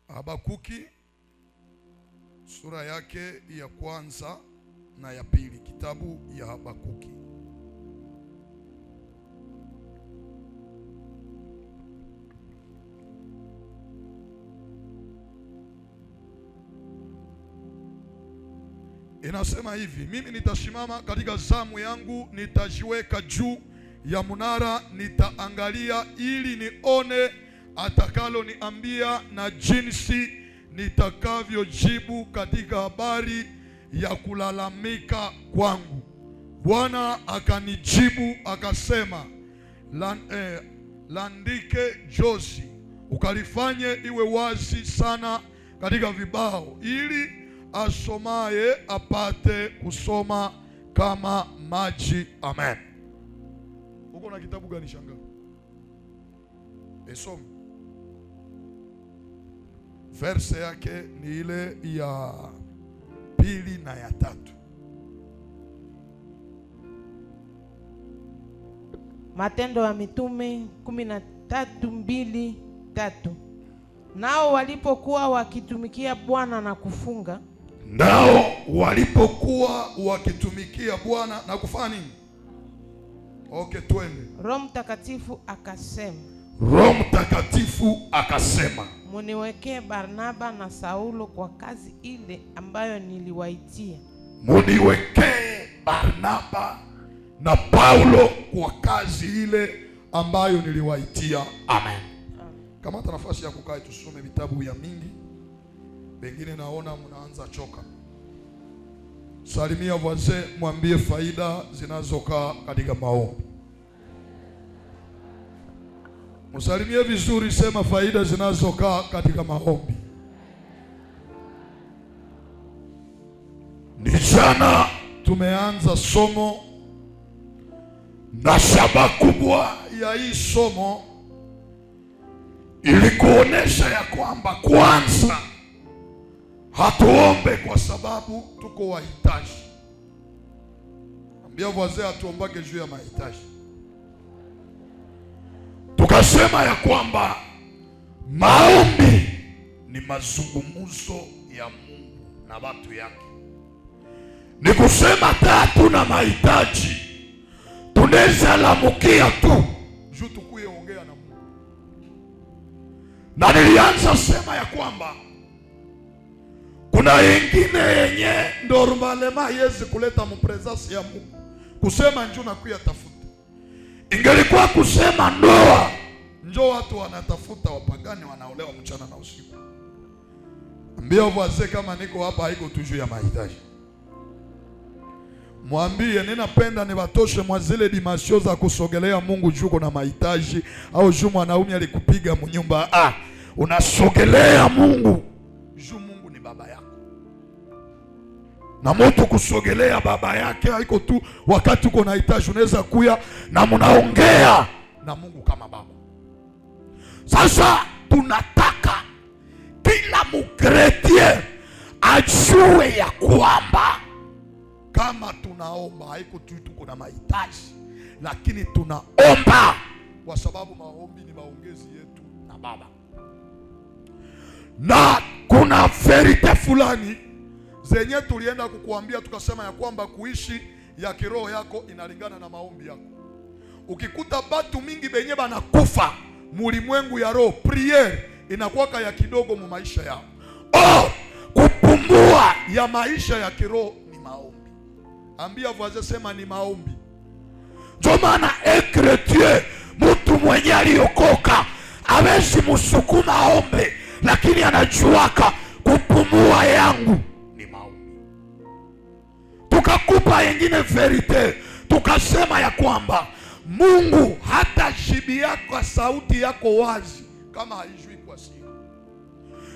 Habakuki sura yake ya kwanza na ya pili, kitabu ya Habakuki. Inasema hivi: mimi nitasimama katika zamu yangu, nitajiweka juu ya munara, nitaangalia ili nione atakaloniambia na jinsi nitakavyojibu katika habari ya kulalamika kwangu. Bwana akanijibu akasema, landike jozi ukalifanye iwe wazi sana katika vibao, ili asomaye apate kusoma kama maji. Amen. Uko na kitabu gani shanga? Esome. Verse yake ni ile ya pili na ya tatu. Matendo ya Mitume 13:2-3. Nao walipokuwa wakitumikia Bwana na kufunga, Nao walipokuwa wakitumikia Bwana na kufanya nini? Okay, twende. Roho Mtakatifu akasema, Roho Mtakatifu akasema, muniwekee Barnaba na Saulo kwa kazi ile ambayo niliwaitia. Muniwekee Barnaba na Paulo kwa kazi ile ambayo niliwaitia. Amen. Kamata nafasi ya kukaa, tusome vitabu ya mingi. Pengine naona mnaanza choka. Salimia wazee, mwambie faida zinazokaa katika maombi. Msalimie vizuri, sema faida zinazokaa katika maombi. Ni jana tumeanza somo na shabaha kubwa ya hii somo ilikuonesha ya kwamba kwanza hatuombe kwa sababu tuko wahitaji. Ambia wazee hatuombake juu ya mahitaji. Tukasema ya kwamba maombi ni mazungumzo ya Mungu na watu yake. Ni kusema tatu na mahitaji tunaweza lamukia tu juu tukuye ongea na Mungu. Na nilianza sema ya kwamba kuna ingine yenye normalement yezi kuleta mu présence ya Mungu, kusema njoo nakuya tafuta. Ingelikuwa kusema ndoa, njoo watu wanatafuta, wapagani wanaolewa mchana na usiku. Ambia wazee kama niko hapa haiko tu juu ya mahitaji. Mwambie ninapenda niwatoshe mwa zile dimension za kusogelea Mungu juu na mahitaji, au juu mwanaume alikupiga mnyumba. Ah, unasogelea Mungu juu Mungu ni baba yako. Na mtu kusogelea baba yake haiko tu wakati uko na hitaji, unaweza kuya na mnaongea na Mungu kama baba. Sasa tunataka kila mkretien ajue ya kwamba kama tunaomba haiko tu tuko na mahitaji, lakini tunaomba kwa sababu maombi ni maongezi yetu na Baba. Na kuna vérité fulani zenye tulienda kukuambia, tukasema ya kwamba kuishi ya kiroho yako inalingana na maombi yako. Ukikuta batu mingi benye banakufa mulimwengu ya roho, prière inakuwaka ya kidogo mu maisha yao. Oh, kupumua ya maisha ya kiroho ni maombi. Ambia voisin, sema ni maombi. Ndio maana chrétien, mtu mwenye aliokoka awezi musukuma aombe, lakini anajuaka kupumua yangu ni maombi. Tukakupa yengine vérité, tukasema ya kwamba Mungu hata jibi yako sauti yako wazi kama haijui kwa siri.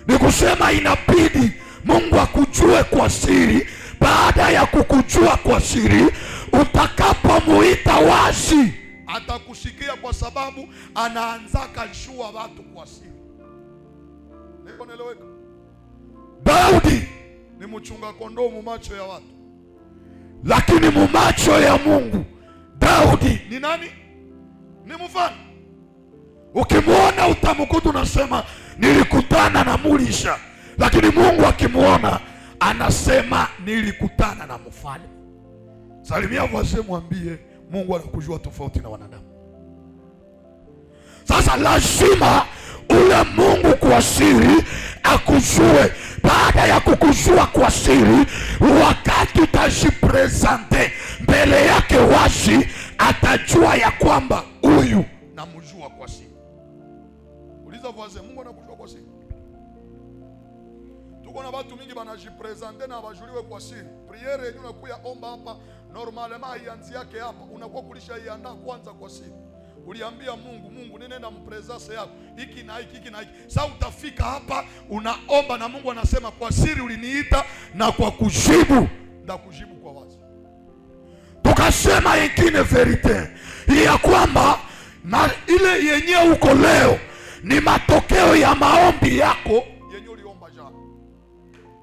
Ni kusema inabidi Mungu akujue kwa siri. Baada ya kukujua kwa siri, utakapomuita wazi atakushikia, kwa sababu anaanzaka jua watu kwa siri. Niko naeleweka? Daudi ni mchunga kondoo mu macho ya watu, lakini mu macho ya Mungu Daudi ni nani? Ni mfalme. Ukimwona utamkuta unasema nilikutana na Mulisha. Lakini Mungu akimuona anasema nilikutana na mfalme. Salimia voisin, mwambie Mungu anakujua tofauti na wanadamu. Sasa lazima ule Mungu kwa siri akujue. Baada ya kukujua kwa siri, wakati utajiprésenter mbele yake wazi, atajua ya kwamba huyu namjua kwa siri. Uliza voisin, Mungu anakujua kwa siri? Tuko na watu mingi banajiprésenter na bajuliwe kwa siri. Prière yenye unakuya omba hapa normalement haianzi yake hapa, unakuwa kulisha iandaa kwanza kwa siri. Uliambia Mungu, Mungu ninaenda mprésence yako hiki na hiki, hiki na hiki. Sasa utafika hapa unaomba na Mungu anasema kwa siri uliniita na kwa kujibu ndakujibu kwa wazi. Tukasema ingine vérité ya kwamba na ile yenye uko leo ni matokeo ya maombi yako yenye uliomba jana.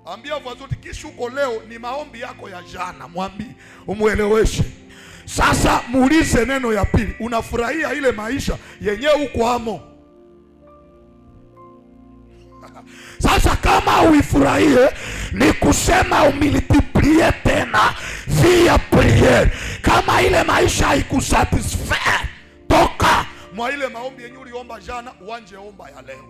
Ambia vazuri, kisha uko leo ni maombi yako ya jana, mwambie umweleweshe. Sasa muulize neno ya pili, unafurahia ile maisha yenye uko amo? Sasa kama uifurahie, ni kusema umultiplier tena via prière. Kama ile maisha haikusatisfaire, toka mwa ile maombi yenye uliomba jana, uanje omba ya leo.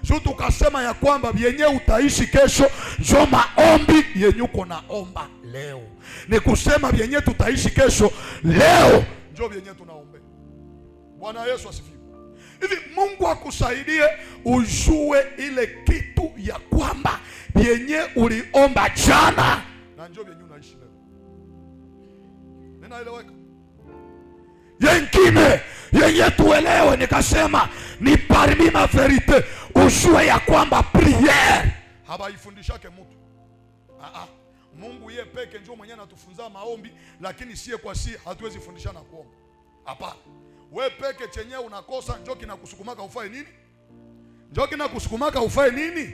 Sio tukasema ya kwamba yenye utaishi kesho njo maombi yenye uko naomba leo. Ni kusema vyenye tutaishi kesho leo njo vyenye tunaombe. Bwana Yesu asifiwe. Hivi Mungu akusaidie ujue ile kitu ya kwamba vyenye uliomba jana na njo vyenye unaishi leo. Ninaeleweka? Yengine yenye tuelewe, nikasema ni parmi ma vérité, ujue ya kwamba prière habaifundishake mutu. Ah, ah. Mungu ye peke njo mwenyewe anatufunza maombi, lakini sie kwa sie hatuwezi fundishana kuomba. Hapana. We peke chenye unakosa njo kinakusukumaka ufae nini? Njo kinakusukumaka ufae nini?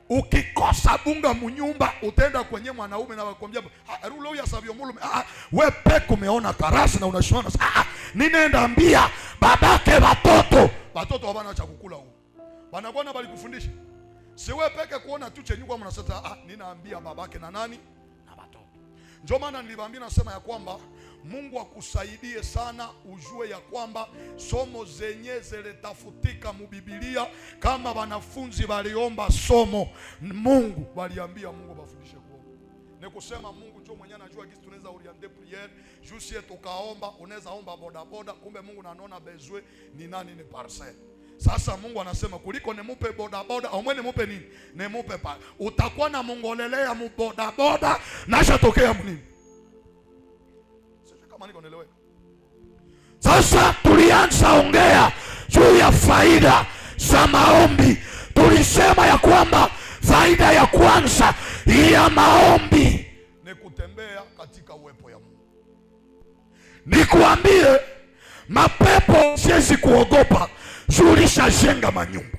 Ukikosa bunga munyumba utaenda kwenye mwanaume na wakwambia rulo ya savio mulume. Ah, we peke umeona karasi na unashona. Ah, ninaenda ambia babake watoto. Watoto habana cha kukula huko. Bana bali kufundisha. Si we peke kuona tu chenye kwa mnasema, ah, ninaambia babake na nani? Na watoto. Ndio maana niliwaambia nasema ya kwamba Mungu akusaidie sana ujue ya kwamba somo zenye zilitafutika mubibilia, kama wanafunzi waliomba somo Mungu, waliambia Mungu bafundishe kuomba. Ni kusema Mungu ndio mwenyewe anajua jinsi tunaweza orienter prière. Jusie tukaomba, unaweza omba boda boda, kumbe Mungu anaona besoin ni nani, ni parcelle. Sasa Mungu anasema kuliko nimupe boda boda, au nimupe nini? Nimupe pa. Utakuwa na mungolelea mu boda boda nasha tokea mnini. Sio kama niko nieleweka. Sasa tulianza ongea juu ya faida za maombi. Tulisema ya kwamba faida ya kwanza ya maombi ni kutembea katika uwepo ya Mungu. Nikuambie, mapepo siwezi kuogopa juu ulishajenga manyumba.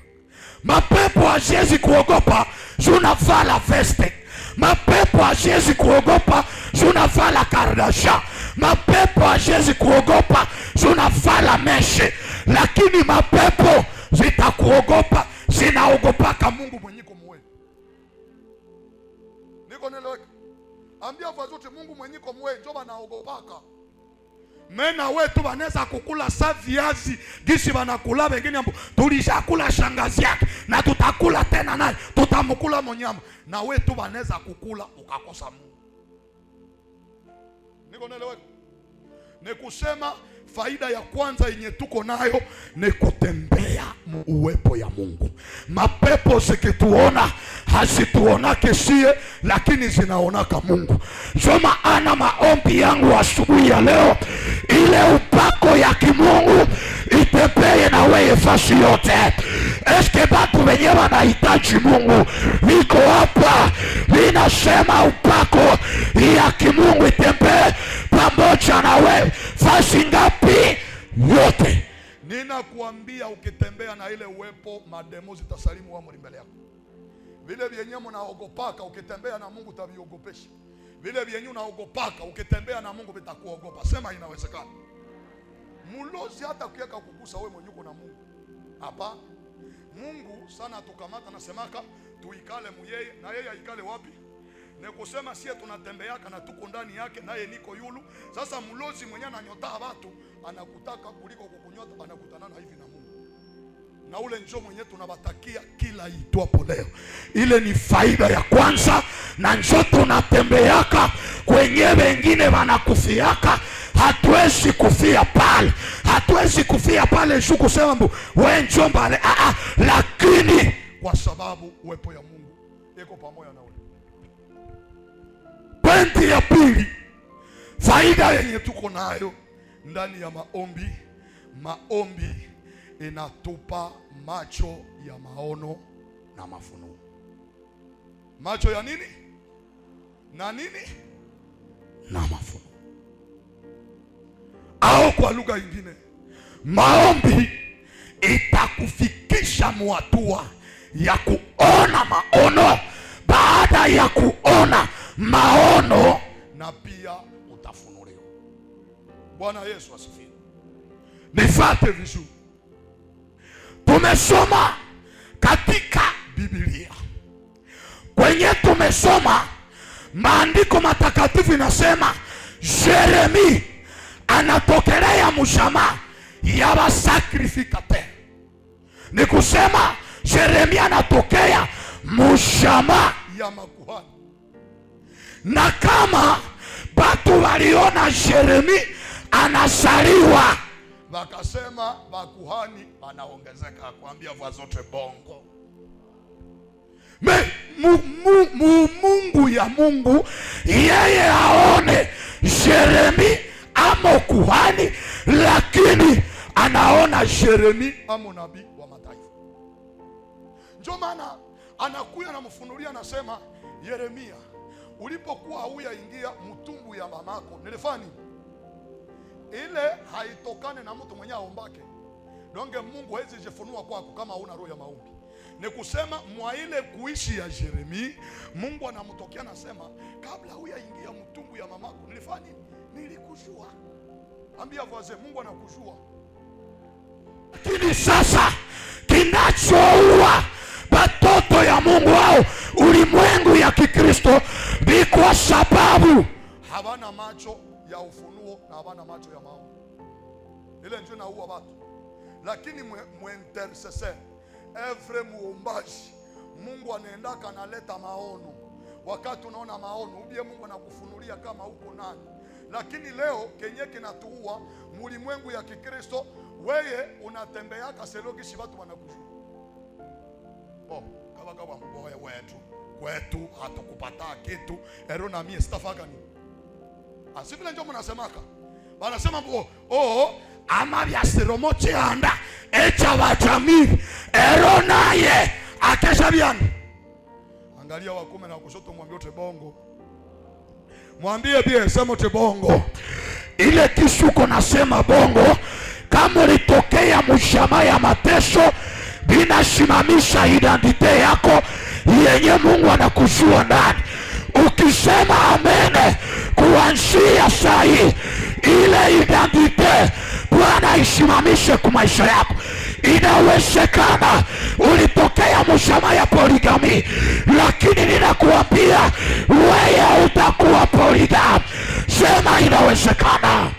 Mapepo haziwezi kuogopa juu unavala veste. Mapepo haziwezi kuogopa juu unavala Kardashian. Mapepo haziwezi kuogopa juu unavala mèches, lakini mapepo zitakuogopa, zinaogopaka Mungu mwenye muwe. Niko naeleweka? Ambia vazote Mungu mwenye muwe njo banaogopaka. Mena wetu banaweza kukula sa viazi gisi banakula wengine, ambo tulishakula shangazi yake na tutakula tena naye tutamkula monyama, na wetu banaweza kukula ukakosa Mungu. Niko naeleweka? Ni kusema faida ya kwanza yenye tuko nayo ni kutembea uwepo ya Mungu. Mapepo zikituona hazituonake sie, lakini zinaonaka Mungu. Ndio maana maombi yangu asubuhi ya leo, ile upako ya kimungu itembee na wewe fasi yote. Eske batu wenye wanahitaji Mungu niko hapa, ninasema upako ya kimungu itembee pamoja na wewe fasi ngapi? Yote. Ninakuambia ukitembea na ile uwepo, mademo zitasalimu amri mbele yako. Vile vyenye mnaogopaka ukitembea na Mungu utaviogopesha. Vile vyenye unaogopaka ukitembea na Mungu vitakuogopa. Sema inawezekana. Mulozi hata kuweka kugusa wewe mwenye uko na Mungu. Hapa. Mungu sana tukamata nasemaka tuikale muyeye na yeye aikale wapi? Ni kusema sie tunatembeaka na tuko ndani yake, naye niko yulu. Sasa mlozi mwenye ananyota watu anakutaka kuliko kukunyota, anakutana na hivi na Mungu, na ule njo mwenye tunabatakia kila itwapo leo. Ile ni faida ya kwanza, na njo tunatembeaka kwenye wengine wanakufiaka. Hatuwezi kufia pale, hatuwezi kufia pale juu kusema mbu we njo mbale, lakini kwa sababu uwepo ya Mungu iko pamoja na ule. Pointi ya pili, faida yenye tuko nayo ndani ya maombi, maombi inatupa macho ya maono na mafunuo. Macho ya nini na nini na mafunuo, au kwa lugha nyingine, maombi itakufikisha muhatua ya kuona maono. Baada ya kuona maono, na pia utafunuliwa. Bwana Yesu asifiwe. Nifate vizuri, tumesoma katika Biblia kwenye tumesoma maandiko matakatifu inasema Jeremi anatokelea mshamaa ya basacrificateur. Ni kusema Jeremia anatokea mshamaa ya makuhani, na kama batu waliona Jeremi anasaliwa wakasema makuhani anaongezeka, kuambia vwa zote bongo. Me, Mungu ya Mungu yeye aone Jeremi amo kuhani, lakini anaona Jeremi amo nabii wa mataifa. Ndio maana anakuya namfunulia, anasema Yeremia, ulipokuwa hauya ingia mtumbu ya mamako nilifanya nini? Ile haitokane na mtu mwenye aombake. Donge Mungu hawezi jifunua kwako kama hauna roho ya maombi. Ni kusema mwa ile kuishi ya Jeremi, Mungu anamtokea anasema, kabla huyaingia mtumbu ya mamako nilifanya nini? Nilikujua. Ambia voisin, Mungu anakujua. Lakini sasa kinachoua batoto ya Mungu au ulimwengu ya Kikristo ni kwa sababu hawana macho ya ufunuo na hawana macho ya maombi. Ile ndio inaua watu. Lakini mwintercesseur, evre muombaji, Mungu anaendaka analeta maono. Wakati unaona maono, ubie Mungu anakufunulia kama uko nani. Lakini leo kenye kinatuua mulimwengu ya Kikristo, weye unatembeaka selogishi watu wanakujua. Bo, kama kama mboya wetu kwetu hatukupata kitu, ero na mie sitafaka nini? Asivile ndio mnasemaka. Wanasema oh ama vya siromo chianda echa bajamii ero naye akesha vyani. Angalia wakume na kushoto, mwambie wote bongo. Mwambie pia sema wote bongo. Ile kishuko nasema bongo, kama ulitokea mshama ya mateso binasimamisha identite yako yenye Mungu anakujua ndani. Ukisema amene kuanzia saa hii ile identite Bwana isimamishe kwa maisha yako. Inawezekana ulitokea mshama ya poligami, lakini ninakuambia wewe utakuwa poligami. Sema inawezekana.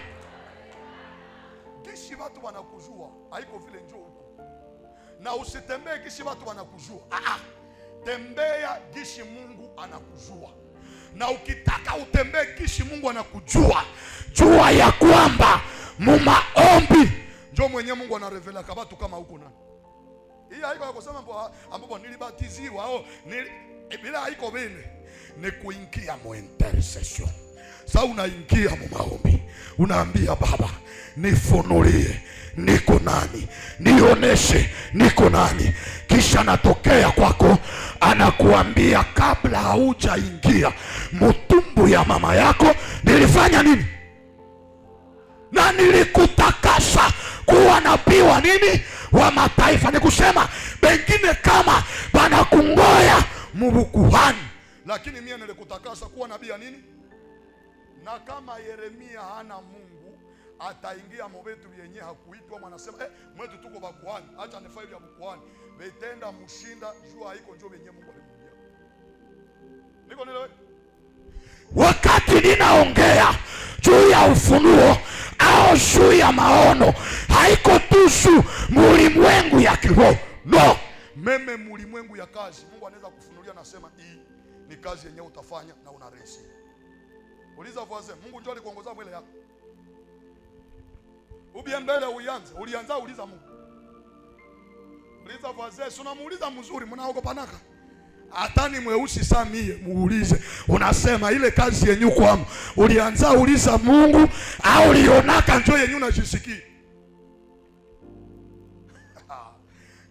Kishi watu wanakujua, haiko vile njoo huko. Na usitembee kishi watu wanakujua. Tembea kishi Mungu anakujua. Na ukitaka utembee kishi Mungu anakujua, jua ya kwamba mumaombi njo mwenye Mungu anarevela kabatu kama huko nani. Hii haiko ya kusema ambapo nilibatiziwa au bila, haiko vile. Ni kuingia mu intercession. Sasa unaingia mu maombi, unaambia Baba nifunulie niko nani, nioneshe niko nani. Kisha anatokea kwako anakuambia kabla haujaingia mutumbu ya mama yako nilifanya nini, na nilikutakasa kuwa nabii wa nini, wa mataifa. Ni kusema bengine kama banakungoya mubukuhani, lakini mie nilikutakasa kuwa nabii ya nini. Na kama Yeremia hana Mungu Ataingia mobetu vyenye hakuitwa, mwanasema mwetu tuko bakuhani, acha nifanye vya bukuhani. Betenda mushinda jua haiko njo vyenye Mungu alimwambia. Niko nielewe? Wakati ninaongea juu ya ufunuo au juu ya maono, haiko tusu mulimwengu ya kiroho, no. Même mulimwengu ya kazi, Mungu anaweza kufunulia, nasema hii ni kazi yenyewe utafanya na una réussir. Uliza voisin, Mungu njoo alikuongoza mwele yako. Ubie mbele uianze, ulianza uliza Mungu. Uliza voisin, si unamuuliza mzuri, mnaogopanaka. Hata ni mweusi saa mie muulize, unasema ile kazi yenyu kwamo ulianza uliza Mungu au ulionaka njoo yenyu unajisikia?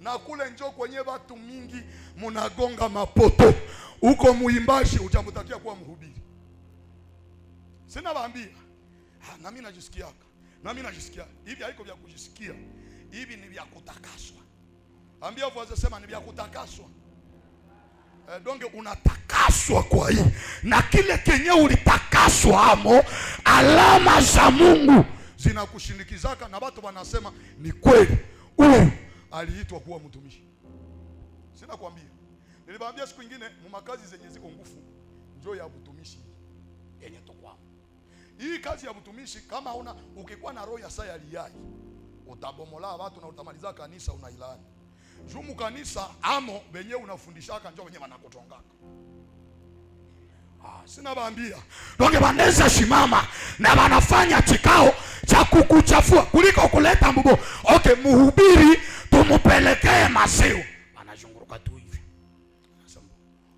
Na kule njo kwenye watu mingi munagonga mapoto uko muimbaji ujamutakia kuwa mhubiri. Sina baambia, ah, nami najisikiaka, nami najisikia hivi. Haiko vya kujisikia, hivi ni vya kutakaswa. Ambia voisin, sema ni vya kutakaswa. Donc unatakaswa kwa hii na kile kenye ulitakaswa amo, alama za Mungu zinakushindikizaka na watu wanasema ni kweli huyu aliitwa kuwa mtumishi. Sina kwambia, niliwaambia siku ingine mumakazi zenye ziko ngufu njo ya butumishi yenye tokwamo. Hii kazi ya butumishi kama una ukikuwa na roho ya saa ya liai utabomola watu na utamaliza kanisa unailani. Jumu kanisa amo benye unafundishaka njo wenye wanakutongaka. Ah, sina baambia. Donc banaweza simama na wanafanya chikao cha kukuchafua kuliko kuleta mbubo. Okay, muhubiri tumupelekee maziwa. Wanazunguruka tu hivi. Nasema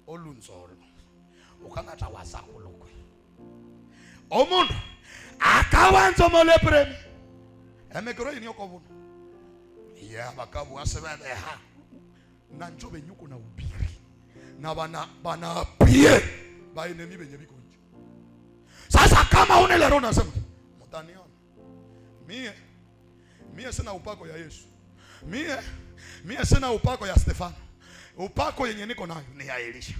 olunzolo. Ukangata wasakulukwe. Omundu akawanza mole premi. Emekero ni okovuno. Yeah, bakabu asebeha. Na njo benyuko na ubiri. Na bana apie ba enemi benye biko nje. Sasa kama une lero nasema mtaniona. Mie sina upako ya Yesu. Mie sina upako ya Stefano. Upako yenye niko nayo ni ya Elisha.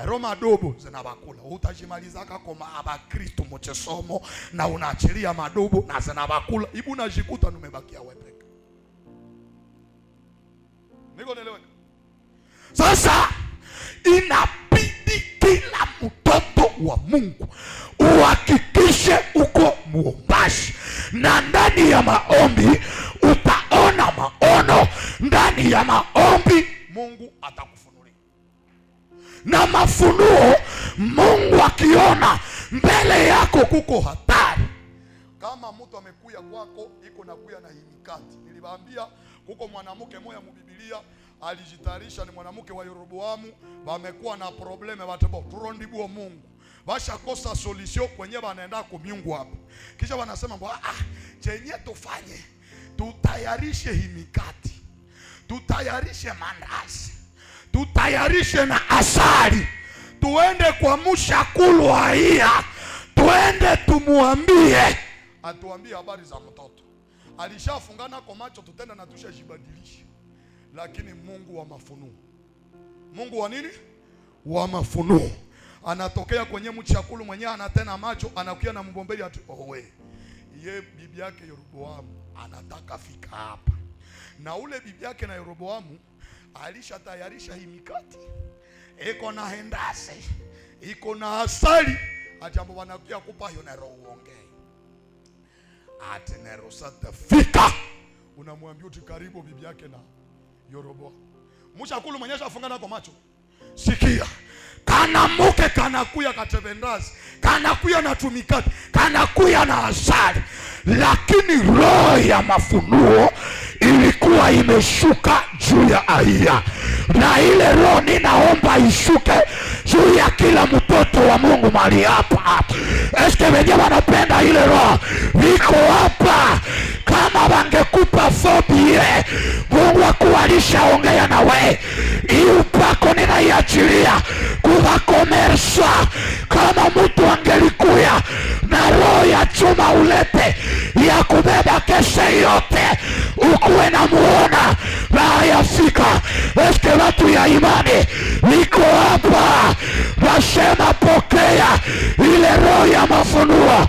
Roma madubu zinabakula. Utajimalizaka koma abakristo mchesomo na unaachilia madubu na zinabakula. Ibu unajikuta numebakia wewe peke. Niko nieleweka? Sasa inabidi kila mtoto wa Mungu uhakikishe uko muombaji, na ndani ya maombi utaona maono, ndani ya maombi Mungu atakufunulia. Na mafunuo Mungu akiona mbele yako kuko hatari. Kama mtu amekuya kwako iko nakuya na himikati. Niliwaambia kuko mwanamke moya mubibilia alijitayarisha, ni mwanamke wa Yeroboamu, wamekuwa na problème batebo turondibuo Mungu. Bashakosa solution kwenye banaenda kumiungu hapo. Kisha wanasema mbwa, chenye tufanye tutayarishe himikati, tutayarishe mandazi, tutayarishe na asali, tuende kwa mushakulu aia, tuende tumuambie, atuambie habari za mtoto. Alishafungana kwa macho, tutenda na tushajibadilisha. Lakini Mungu wa mafunuo, Mungu wa nini? Wa mafunuo anatokea kwenye mchakulu mwenyewe, anatena macho, anakuja na mbombeli ati owe ye bibi yake Yeroboamu anataka fika hapa. Na ule bibi yake na Yeroboamu alishatayarisha hii mikati, iko na hendase, iko na asali, ati ambo wanakuja kupa hiyo na roho uongee. Ati nerosata fika, unamwambia uti karibu bibi yake na Yeroboamu. Mshakulu mwenyewe afungana kwa macho. Sikia, kanamuke kanakuya katevendazi, kanakuya na tumikati, kanakuya na asali, lakini roho ya mafunuo ilikuwa imeshuka juu ya Ahiya, na ile roho ninaomba ishuke juu ya kila mtoto wa Mungu mahali hapa. Eske wenye wanapenda ile roho iko hapa? Kama wangekupa fobie, Mungu akualishaongea na we. Hii upako ninaiachilia kuvakomersa. Kama mtu angelikuya na roho ya chuma ulete ya kubeba keshe yote, ukuwe na muona na yafika. Eske watu ya imani niko hapa, nasema pokea ile roho ya mafunuo.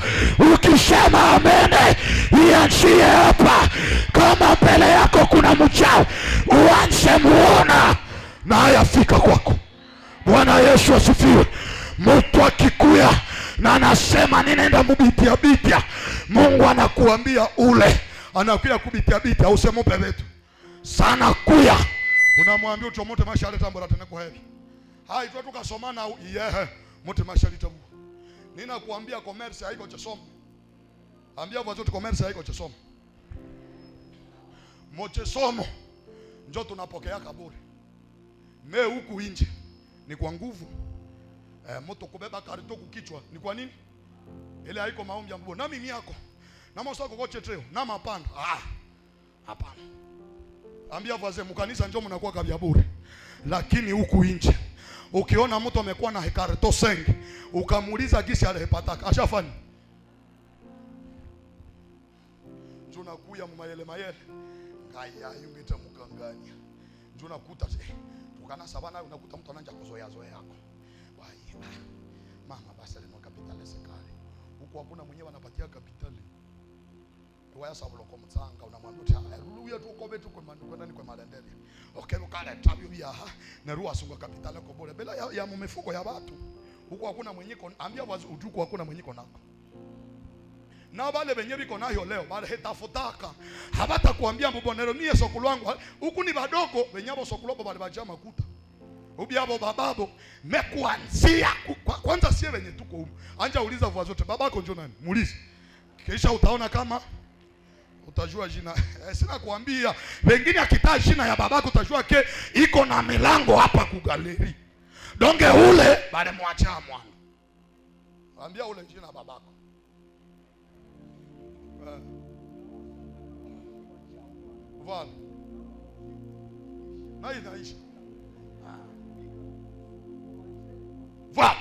Ukisema amene, Ianzie hapa. Kama mbele yako kuna mchawi, uanze muona na hayafika kwako. Bwana Yesu asifiwe. Mtu akikuya na anasema ninaenda mubitia bitia, Mungu anakuambia ule anakuya kubitia bitia, usemupe vetu sana kuya, unamwambia uchomote mashaleta mbora tena kwa hevi hai tu tukasomana yehe mote mashaleta bu. Ninakuambia commerce haiko chesoma. Ambia watoto commerce haiko chesoma. Mochesomo njo tunapokea kaburi. Me huku nje ni kwa nguvu. Moto kubeba karito kukichwa ni kwa nini? Ile haiko maombi ya mbo. Na mimi yako. Na mosako koche treo na mapanda. Ah. Hapana. Ambia wazee mkanisa njo mnakuwa kabia bure. Lakini huku nje ukiona mtu amekuwa na hekarito sengi, ukamuuliza gisi alipataka, ashafanya. Tunakuya mumayele mayele. Ngaya yungita mukanganya. Tunakuta tukana sabana unakuta mtu ananja kuzoea zoea yako. Wai. Mama basi alino kapitale sekale. Huko hakuna mwenyewe anapatia kapitale. Waya sabulo kwa mtsanga unamwambia uti haleluya tu kobe tu kwa ndani kwa malendele. Okay ukale tabio ya na ruwa sunga kapitale kwa bole bila ya mumifuko ya watu. Huko hakuna mwenyeko, ambia wazi utuko hakuna mwenyeko nako. Na wale wenye biko nayo leo bale hetafutaka habatakuambia mbonero mie sokulwangu huku ni badogo wenye abo sokulwabo bale baja makuta ubiabo bababo mekuanzia kwanza sie wenye tuko humu. Anja uliza vwa zote babako njo nani, muulize kisha utaona kama utajua jina. Sina kuambia wengine akitaa jina ya babako utajua ke iko na milango hapa kugaleri. Donge ule bale mwacha mwana. Ambia ule jina babako. Voilà. Na inaisha. Voilà.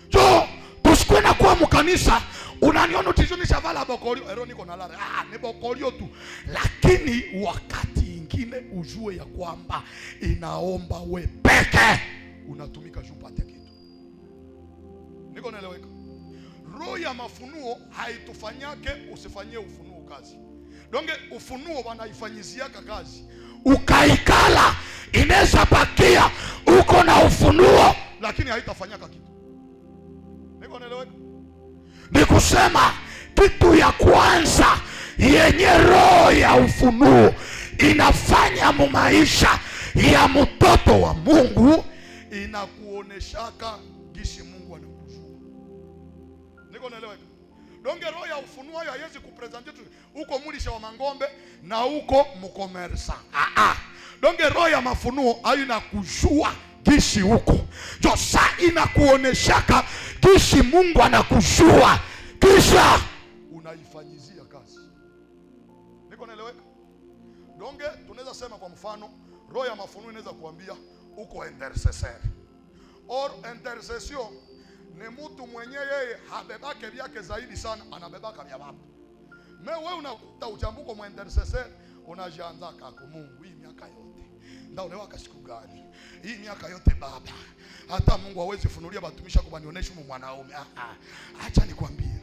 Jo, tusikwe na kuwa mkanisa unaniona utijunisha vala bokolio ero niko na lara. Ah, ni bokolio tu. Lakini wakati ingine ujue ya kwamba inaomba we peke unatumika juu upate kitu. Niko naeleweka? Roho ya mafunuo haitufanyake usifanyie ufunuo kazi. Donge ufunuo wanaifanyiziaka kazi. Ukaikala inaweza bakia uko na ufunuo lakini haitafanyaka kitu. Niko naeleweka? Ni kusema kitu ya kwanza yenye roho ya ufunuo inafanya mu maisha ya mtoto wa Mungu, inakuoneshaka gisi Mungu anakujua. Niko naeleweka? Donge roho ya ufunuo hayo haiwezi kupresent tu uko mulisha wa mangombe na uko mkomersa. Ah ah. Donge roho ya mafunuo hayo inakujua gisi huko. Josa inakuoneshaka gisi Mungu anakujua kisha unaifanyizia kazi. Niko naeleweka? Donge tunaweza sema kwa mfano roho ya mafunuo inaweza kuambia uko intercessor. Or intercession ni mtu mwenye yeye habebake vyake zaidi sana, anabebaka vya watu. Me wewe unakuta uchambuko mwa intercessor unajianza kako Mungu hii miaka yote. Ndaolewa siku gani? Hii miaka yote baba. Hata Mungu hawezi funulia batumisha kwa nionyeshe mwanaume. Ah ah. Acha nikwambie.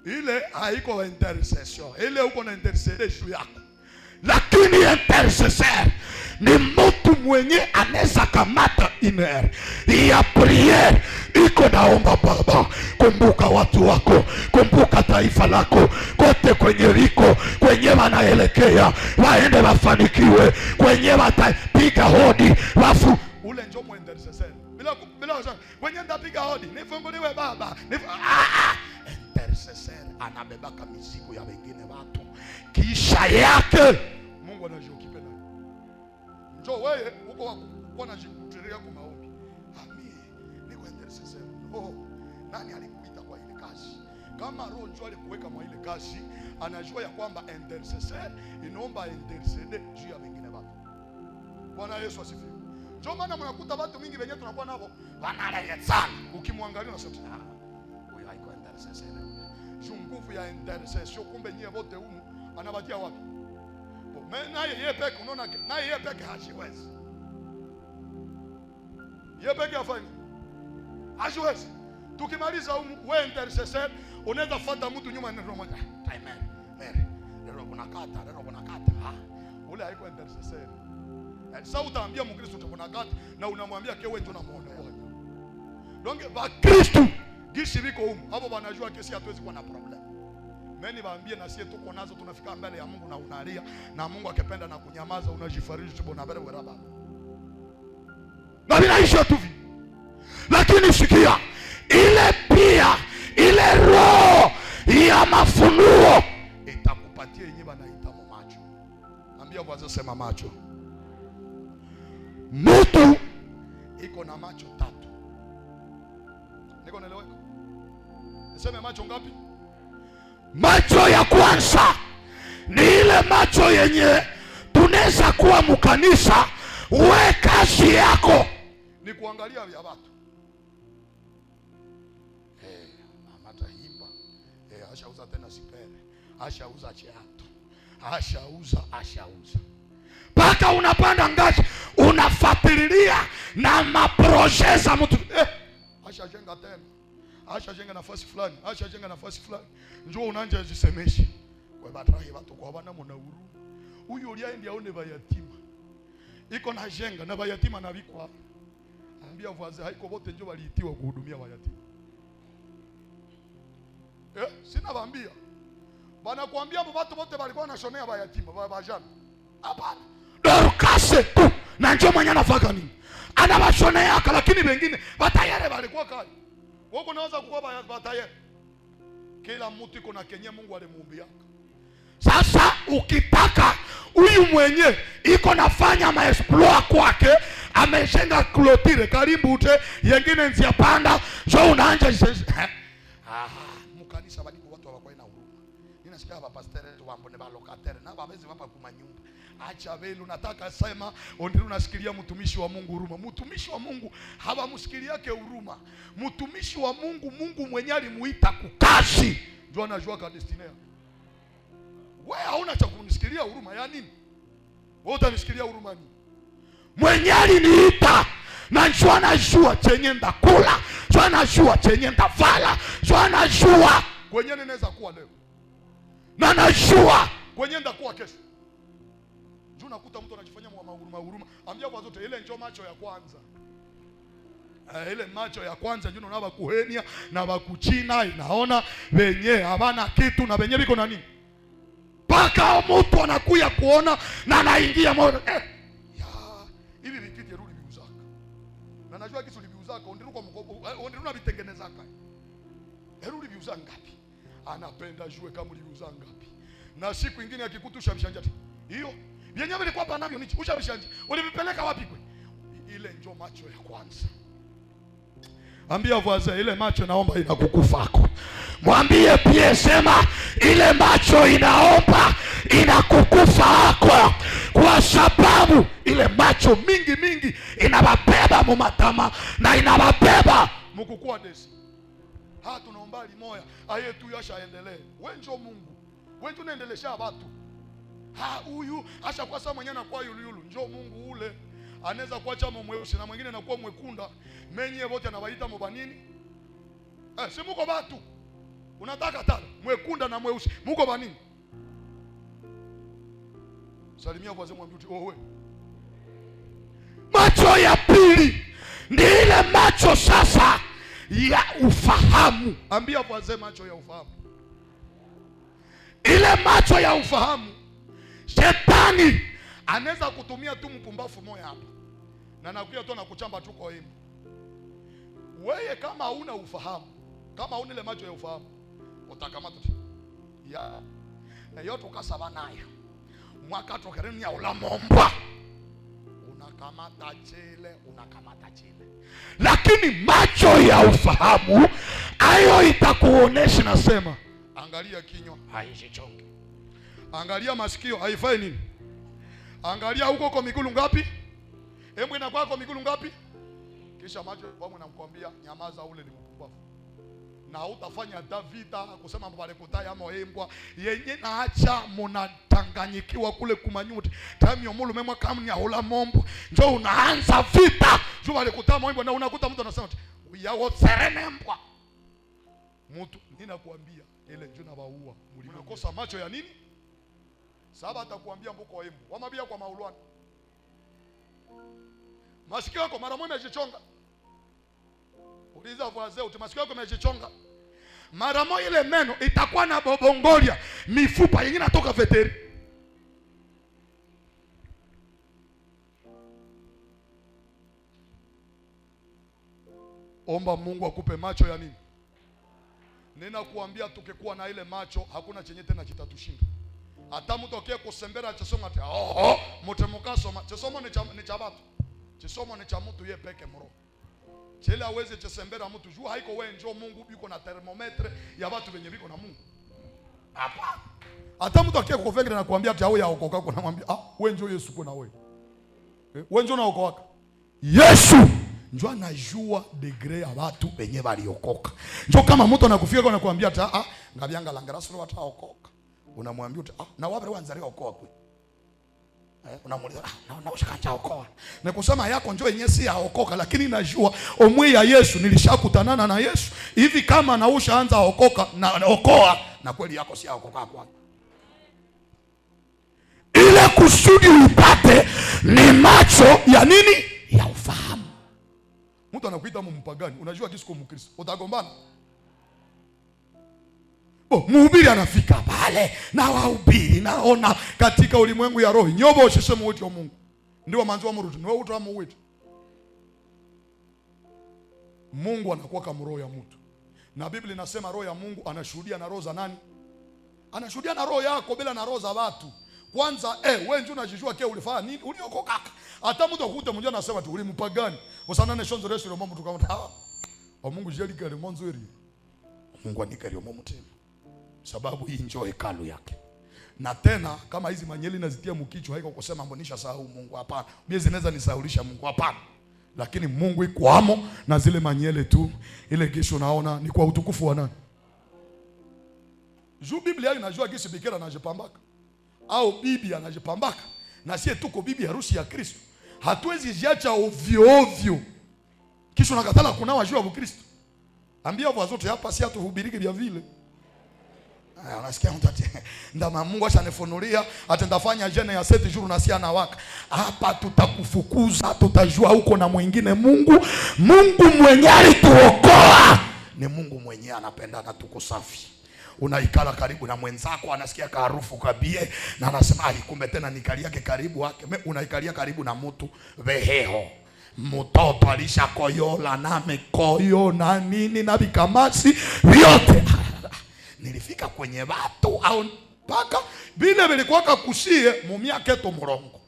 Ile haiko intercession. Ile uko na intercede juu yako. Lakini intercessor ni mtu mwenye anaweza kamata iner ya priere iko naomba Baba, kumbuka watu wako, kumbuka taifa lako, kote kwenye liko, kwenye wanaelekea waende wafanikiwe, kwenye watapiga hodi wafu ule njo mu intercessor. Bila bila kwenye ndapiga hodi nifunguliwe Baba. Intercessor anabebaka mizigo ya wengine watu kisha yake Mungu anajiokipe nayo. Njoo wewe uko uko unajitetea kwa maombi. Ami niko intercessor. Oh, nani alikuita kwa ile kazi? Kama roho njoo alikuweka kwa ile kazi, anajua ya kwamba intercessor inaomba intercede juu ya wengine watu. Bwana Yesu asifiwe. Njoo maana mnakuta watu mingi wenyewe tunakuwa nao wanalea sana. Ukimwangalia unasema ah, huyo haiko intercessor. Juu nguvu ya intercession kumbe nyie wote humu anabatia wapi? Naye yeye peke unaona, naye yeye peke hajiwezi. Yeye peke afanye. Hajiwezi. Tukimaliza humu wewe intercessor unaweza fuata mtu nyuma neno moja. Timer, mere. Leo kunakata, leo kunakata. Ah, ule haiko intercessor. Sasa utaambia Mkristo utakunakata na unamwambia kewe tunamuona Bwana. Donc ba Kristo gisi biko humu. Hapo wanajua kesi hatuwezi kuwa na problem. Meni baambie na sie tuko nazo, tunafika mbele ya Mungu na unalia na Mungu akipenda na kunyamaza, unajifariji tu bona bere baba. Na vinaisha tu vi. Lakini sikia, ile pia ile roho ya mafunuo itakupatia yenyewe banaita mu macho. Ambia voisin, sema macho. Mtu iko na macho tatu. Niko naeleweka? Niseme macho ngapi? Macho ya kwanza ni ile macho yenye tunaweza kuwa mkanisa, we kazi yako ni kuangalia vya watu. Mama taimba. Ashauza tena sipere. Ashauza chiato. Ashauza, ashauza. Mpaka unapanda ngazi unafuatilia na maprojet za mtu. Ashajenga tena. Ashajenga nafasi fulani, ashajenga nafasi fulani. Njoo unaanza jisemesha. Kwa batrahi watu kwa bana mona huruma. Huyu uliaende aone bayatima. Iko na jenga na bayatima na bikwa. Ambia voisin haiko wote njoo waliitiwa kuhudumia wayatima. Sina baambia. Bana kuambia hapo watu wote walikuwa wanashonea bayatima, ba bajana. Hapana. Dorkase tu na njoo mwenye anafaka nini? Anawashonea, lakini wengine batayere walikuwa kai. Wewe unaweza kuwa batayere. Kila mtu iko na kenye Mungu alimuumbia. Sasa ukitaka huyu mwenye iko nafanya maexploit kwake, amejenga clôture karibu ute yengine nzia panda, so unaanza Aha, mukanisa baliko watu hawakuwa na huruma. Ninasikia hapa pastor wetu wambo ni balocataire na babezi wapa kuma nyumba. Acha vile unataka sema ndio unasikilia mtumishi wa Mungu huruma. Mtumishi wa Mungu hawamsikiliake huruma. Mtumishi wa Mungu, Mungu mwenyewe alimuita kukazi. Ndio anajua ka destiny yake. Wewe hauna cha kunisikilia huruma ya nini? Wewe utanisikilia huruma nini? Mwenye aliniita na njoo anajua chenye ndakula, njoo anajua chenye ndavala, njoo anajua kwenye ninaweza kuwa leo. Na najua kwenye ndakuwa kesho. Juu nakuta mtu anajifanya mwa huruma huruma. Ambia kwa zote ile njoo macho ya kwanza. Ile macho ya kwanza njoo unaona bakuhenia na bakuchina inaona wenye habana kitu na wenye biko na nini? Paka mtu anakuya kuona na anaingia moyo. Ya, hivi vikiti rudi biuzaka. Na najua kitu libiuzaka, ondiru kwa mkopo, ondiru na vitengenezaka. Erudi biuza ngapi? Anapenda jue kama uliuza ngapi. Na siku ingine akikutusha bishanja ati, hiyo yenyewe ilikuwa hapa navyo nichi, usha bishanja. Ulivipeleka wapi kwe? Ile njo macho ya kwanza. Ambia voisin ile macho naomba inakukufako. Mwambie pia sema ile macho inaomba inakukufako, kwa sababu ile macho mingi mingi inawabeba mumatama na inawabeba mukukua desi. Ha, tunaomba limoya aye tu yasha endelee. Wewe njo Mungu. Wewe njo unaendelesha watu. Ha, huyu asha kwa saa mwenyewe anakuwa yulu yulu. Njo Mungu ule. Anaweza kuacha mweusi na mwingine anakuwa mwekunda. Menye wote anawaita mbanini? Si muko watu. Unataka tano mwekunda na mweusi. Muko banini? Salimia voisin mwambie oh we. Macho ya pili ni ile macho sasa ya ufahamu. Ambia voisin macho ya ufahamu. Ile macho ya ufahamu, shetani anaweza kutumia tu mpumbafu moya hapa. Na nakuja tu nakuchamba tu kwa himo. Wewe kama hauna ufahamu, kama hauna ile macho ya ufahamu, utakamata tu. Ya. Na yote ukasaba nayo. Mwaka tokereni ya ulamomba. Unakamata chile, unakamata chile. Lakini macho ya ufahamu ayo itakuonesha, nasema angalia kinywa haijichonge. Angalia masikio haifai nini? Angalia huko kwa miguu ngapi? Hebu inakuwa kwa miguu ngapi? Kisha macho kwa nakwambia nyamaza, ule ni mpumbavu. Na hutafanya hata vita kusema mbale kutaya ama embwa yenye naacha mnatanganyikiwa kule kumanyuti. Time yo mulu memwa kama ni ahola mombo. Njoo unaanza vita. Njoo wale kutaya mbwa na unakuta mtu anasema ya woserene mbwa. Mtu ninakuambia Ile njoo na baua. Mnakosa macho ya nini? Saba atakuambia mbuko embu. Wamabia kwa maulwana. Masikio yako mara moja yamejichonga. Uliza voisin uti masikio yako yamejichonga. Mara moja ile meno itakuwa na bobongolia, mifupa yenyewe natoka veteri. Omba Mungu akupe macho ya nini? Nina kuambia tukikuwa na ile macho hakuna chenye tena kitatushinda. Hata mtu akie kusembera chesoma ati oh mutemuka soma chesomo ni cha watu. Chesomo ni cha mtu yeye peke mro. Chele aweze chesembera mtu jua haiko wewe njoo Mungu biko na thermometre ya watu wenye biko na Mungu. Hapa. Hata mtu akie kukofengera na kuambia ati au ya okoka kuna mwambia ah wewe njoo Yesu kuna wewe. Wewe njoo na okoka. Yesu njoo anajua degree ya watu wenye waliokoka. Njoo kama mtu anakufika kwa nakuambia ati ah ngabyanga langara sio wataokoka. Unamwambia ah na wapi wanzaliwa okoa kwe. Unamuuliza ah na ushakanja okoa. Na kusema yako njoo yenyewe si yaokoka, lakini najua omwe ya Yesu nilishakutanana na Yesu. Hivi kama na ushaanza okoka na okoa na kweli yako si yaokoka kwa. Ile kusudi upate ni macho ya nini? Ya ufahamu. Mtu anakuita mpagani, unajua kisi kwa Mkristo, utagombana. Bo, mhubiri anafika pale na wahubiri naona katika ulimwengu ya roho nyobo sheshe muti wa Mungu. Ndio manzi wa murutu, niwe utu wa muti. Mungu anakuwa kama roho ya mtu. Na Biblia inasema roho ya Mungu anashuhudia na roho za nani? Anashuhudia na roho yako bila na roho za watu. Kwanza wewe ndio unajijua kile ulifanya nini? Uliokoka. Hata mtu akute mmoja anasema tu ulimpagani. Usana ne shonzo resu mtu kama ah. O Mungu jeli kale mwanzo eri. Mungu anikali mutima. Sababu hii njoo hekalu yake. Na tena kama hizi manyeli nazitia mkichwa haiko kusema mbonisha sahau Mungu, hapana. Mimi zinaweza nisaulisha Mungu, hapana. Lakini Mungu iko amo na zile manyele tu ile kesho naona ni kwa utukufu wa nani? Juu Biblia inajua gisi bikira anajipambaka au bibi anajipambaka, na sie tuko bibi harusi ya Kristo. Hatuwezi jiacha ovyo ovyo. Kisha unakatala kunawa juu ya Kristo. Ambia wazote hapa si hatuhubiriki vya vile. Unasikia mtu ati ndama Mungu ashanifunulia atendafanya jene ya 7 jours na si anawaka. Hapa tutakufukuza, tutajua huko na mwingine Mungu. Mungu mwenyewe alituokoa. Ni Mungu mwenyewe anapenda na tuko safi. Unaikala karibu na mwenzako anasikia kaharufu kabie na anasema ai kumbe tena nikali yake karibu yake. Unaikalia karibu na mtu veheho. Mtoto alishakoyola na mikoyo na nini na vikamasi vyote. Nilifika kwenye watu au mpaka vile vilikuwa kusie mumia keto murongo.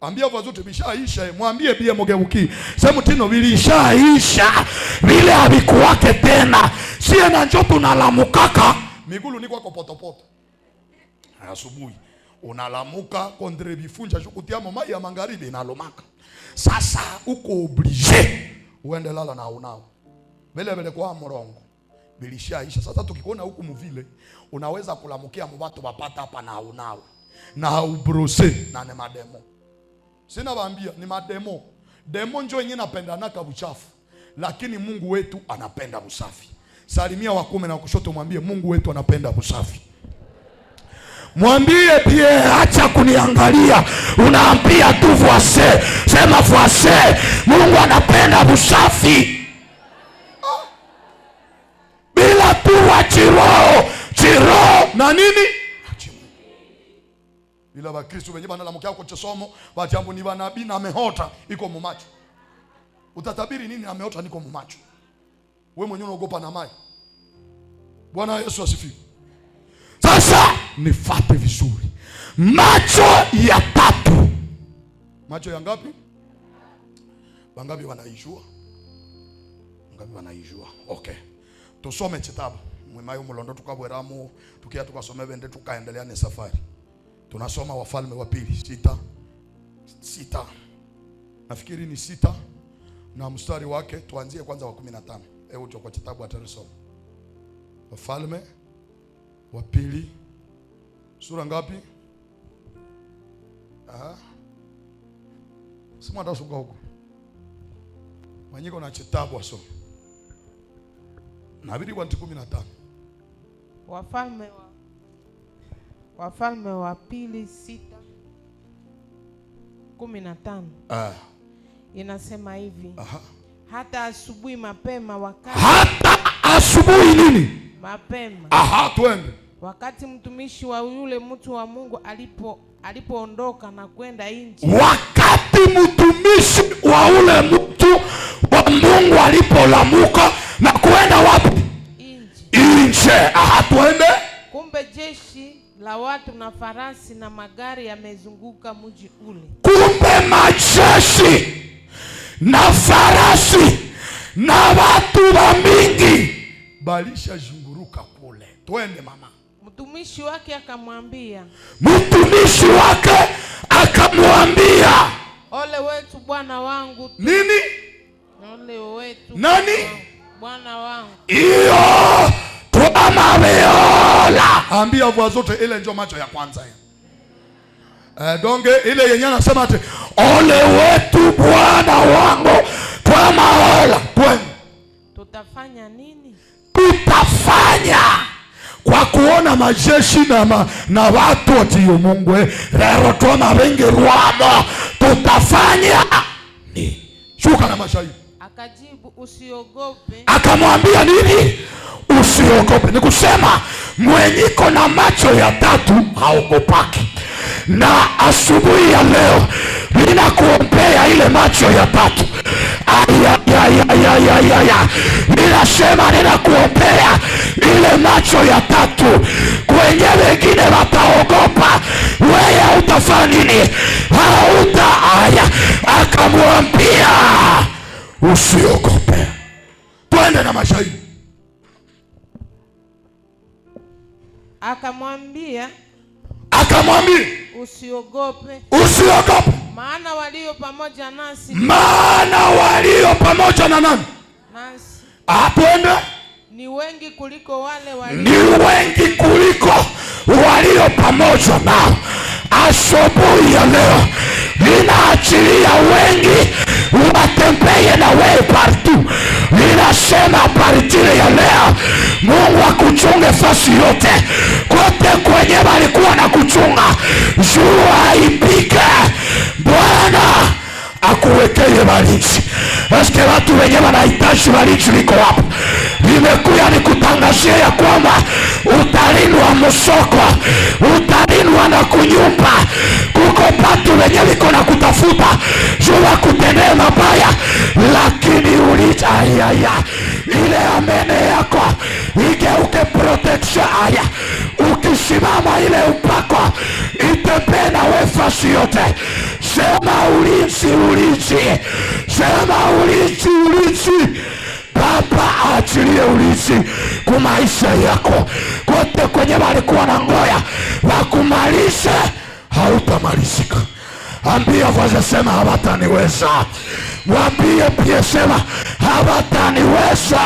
Ambia vazote bishaisha, mwambie bia mogeuki. Sema tino bilishaisha, vile havikuwake tena. Sie na njoo tunalamukaka. Migulu ni kwako potopoto. Asubuhi unalamuka kondre bifunja shukutia mama ya magharibi inalomaka. Sasa uko obligé uende lala na unao. Vile vile kwa murongo. Bilishaisha. Sasa tukikuona huku muvile unaweza kulamukia mubatu bapata hapa na unao. Na ubrose na ni mademo. Sina waambia ni mademo. Demo njo yenyewe napendanaka uchafu. Lakini Mungu wetu anapenda usafi. Salimia wa kuume na kushoto mwambie Mungu wetu anapenda usafi. Mwambie pia acha kuniangalia. Unaambia tu voisin. Sema voisin, Mungu anapenda usafi. Bila tu wa chiroho, chiroho na nini? Bila Bakristo wenyewe banalamukia kwa chisomo, bajambo ni banabii na amehota iko mumacho. Utatabiri nini ameota niko mumacho? Wewe mwenyewe unaogopa na mai. Bwana Yesu asifiwe. Sasa nifuate vizuri. Macho ya tatu. Macho ya ngapi? Wangapi wanaijua? Wangapi wanaijua? Okay. Tusome kitabu. Mwimayo mulondo tukabweramu, tukia tukasome bende tukaendelea na safari. Tunasoma Wafalme wa Pili 6. Nafikiri ni 6 na mstari wake tuanzie kwanza wa 15. Hebu kwa kitabu atarisoma. Wafalme wa Pili sura ngapi? Aha. Sima atasuka huko. Mwenyeko na kitabu asome. Nabidi kwa 15. Wafalme wa Pili 6:15. Ah. Inasema hivi. Aha. Hata asubuhi mapema wakati Hata asubuhi nini? Mapema. Aha, twende. Wakati mtumishi wa yule mtu wa Mungu alipoondoka na kwenda nje. Wakati mtumishi wa ule mtu wa Mungu alipolamuka na kwenda wapi? Nje. Nje. Aha, twende. Kumbe jeshi la watu na farasi na magari yamezunguka mji ule. Kumbe majeshi na farasi na watu wa mingi balisha zunguruka kule. Twende mama. Mtumishi wake akamwambia. Mtumishi wake akamwambia, ole wetu bwana wangu. Nini? Ole wetu. Nani? Bwana wangu. Iyo twamabeola. Ambia vwa zote ile ndio macho ya kwanza ya. Donge ile yenye anasema ati ole wetu bwana wangu twamaola. Twende. Tutafanya nini? Tutafanya kwa kuona majeshi na watu atiyo Mungu lero twama wengi rwamo, tutafanya nini? Shuka na mashahidi. Akajibu, usiogope. Akamwambia nini? Usiogope. Ni kusema mwenyiko na macho ya tatu haogopaki. Na asubuhi ya leo ninakuombea ile macho ya tatu. Ayayayayayaya. Ninasema ninakuombea ile macho ya tatu. Kwenye wengine wataogopa, wewe utafanya nini? Hauta. Aya. Akamwambia usiogope. Twende na mashahidi. Akamwambia, akamwambia usiogope. Usiogope. Maana walio pamoja nasi, maana walio pamoja na nani? Nasi. Atwende. Ni wengi kuliko wale walio, ni wengi kuliko walio pamoja nao. Asubuhi ya leo ninaachilia wengi watembee na wewe partout. Ninasema partire ya leo Mungu akuchunge fasi yote, kote kwenye walikuwa na kuchunga, jua ipike, Bwana akuwekee balinzi. Eske watu wenye wanahitaji balinzi liko wapi? Nimekuja nikutangazia ya kwamba utalindwa msoko, utalindwa na kunyumba. Kuko watu wenye liko na kutafuta jua kutendea mabaya, lakini ulichayaya ile amene yako igeuke protection. Aya, ukisimama ile upako itembee na wewe fasi yote. Sema ulinzi, ulinzi. Sema ulinzi, ulinzi. Baba aachilie ulinzi kwa maisha yako. Kote kwenye walikuwa na ngoya wakumalize, hautamalizika. Ambia wazazi, sema hawataniweza. Mwambie pia, sema hawataniweza.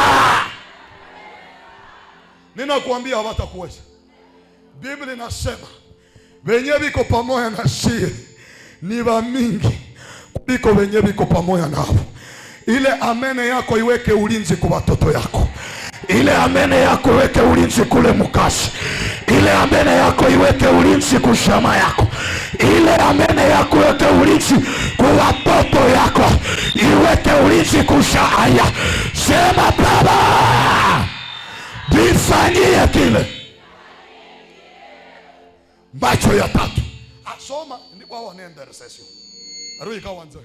Ninakuambia hawatakuweza. Biblia inasema wenye biko pamoja na sie ni wa mingi kuliko wenye biko pamoja nao. Ile amene yako iweke ulinzi kwa watoto yako. Ile amene yako iweke ulinzi kule mukasi. Ile amene yako iweke ulinzi kushama yako. Ile amene yako iweke ulinzi kwa watoto yako. Iweke ulinzi kushaaya. Sema Baba, nifanyie kile. Macho ya tatu. Soma ndipo hao wanaenda recession. Arudi kawanza.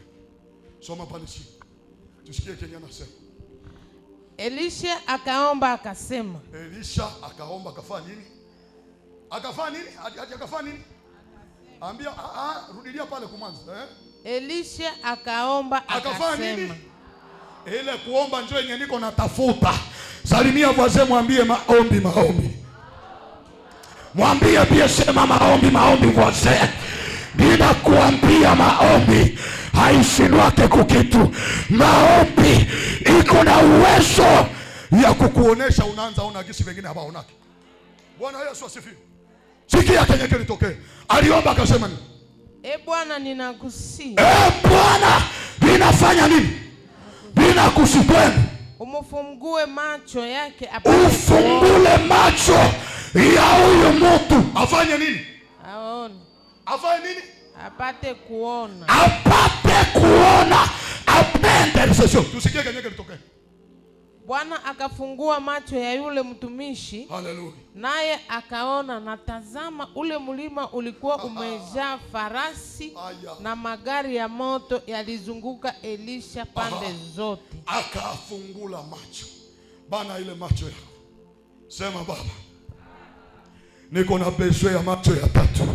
Soma pale chini. Tusikie kenye anasema. Elisha akaomba akasema. Elisha akaomba akafanya nini? Akafanya nini? Akafanya nini? Ambia, rudilia pale kumwanzo, eh? Elisha akaomba akafanya akasema. Nini? Ile kuomba njoo yenye niko natafuta. Salimia wazee, mwambie maombi, maombi. Mwambie pia, sema maombi, maombi wazee. Ninakuambia maombi haishindwake kukitu. Maombi iko na uwezo ya kukuonesha, unaanza ona gisi wengine hawaonaki. Bwana Yesu asifiwe. Sikia kenye kilitokea. Aliomba akasema nini? E Bwana, ninakusihi. E Bwana, ninafanya nini? Ninakusihi. Umufungue macho yake apate kuona. Ufungule macho ya huyu mtu. Afanye nini? Aone. Afanye nini? Apate kuona. Apate kuona, apende intercession. Tusikie kenye kilitokea. Bwana akafungua macho ya yule mtumishi, Haleluya. Naye akaona, na tazama, ule mlima ulikuwa umejaa farasi Aya. Na magari ya moto yalizunguka Elisha pande zote. Akafungula macho. Bana ile macho yako. Sema, "Baba, niko na besoin ya macho ya tatu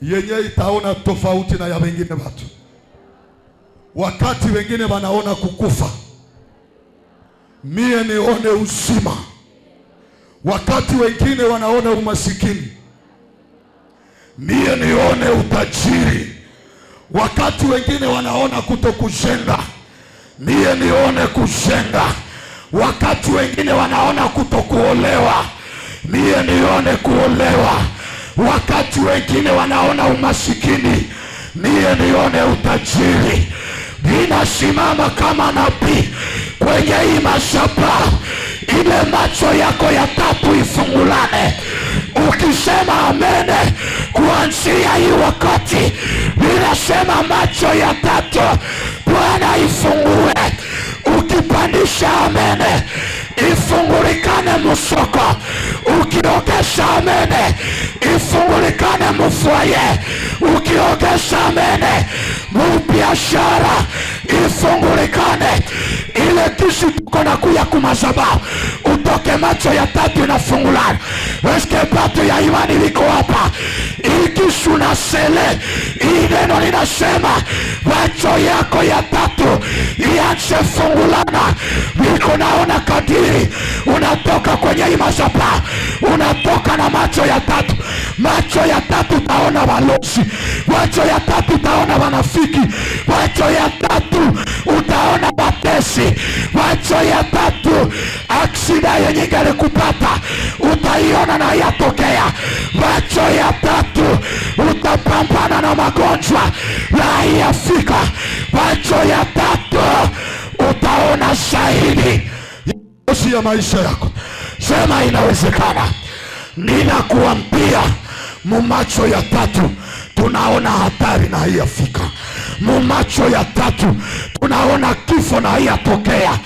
yenye itaona tofauti na ya wengine watu. Wakati wengine wanaona kukufa, mie nione uzima. Wakati wengine wanaona umasikini, mie nione utajiri. Wakati wengine wanaona kutokujenga, mie nione kujenga. Wakati wengine wanaona kutokuolewa, mie nione kuolewa. Wakati wengine wanaona umasikini, mie nione utajiri." Ninasimama kama nabii kwenye hii madhabahu, ile macho yako ya tatu ifungulane. Ukisema amene, kuanzia hii wakati ninasema macho ya tatu Bwana ifungue. Ukipandisha amene, ifungulikane musoko. Ukiogesha amene, ifungulikane mufwaye. Ukiogesha amene, mubiashara ifungulikane. Ile kisi tuko na kuya kumazabahu, utoke macho ya tatu inafungulana. Eske batu ya imani liko hapa? Ikisu na sele, hii neno linasema macho yako ya tatu ianze fungulana. Niko naona kadiri unatoka kwenye hii madhabahu, unatoka na macho ya tatu. Macho ya tatu utaona balozi, macho ya tatu utaona wanafiki, macho ya tatu utaona batesi, macho ya tatu accident yenye ingelikupata utaiona na yatokea. Macho ya tatu utapambana na magonjwa na haiyafika. Macho ya tatu utaona shahidi ya maisha yako. Sema inawezekana. Ninakuambia, mumacho ya tatu tunaona hatari na haiyafika. Mumacho ya tatu tunaona kifo na haiyatokea.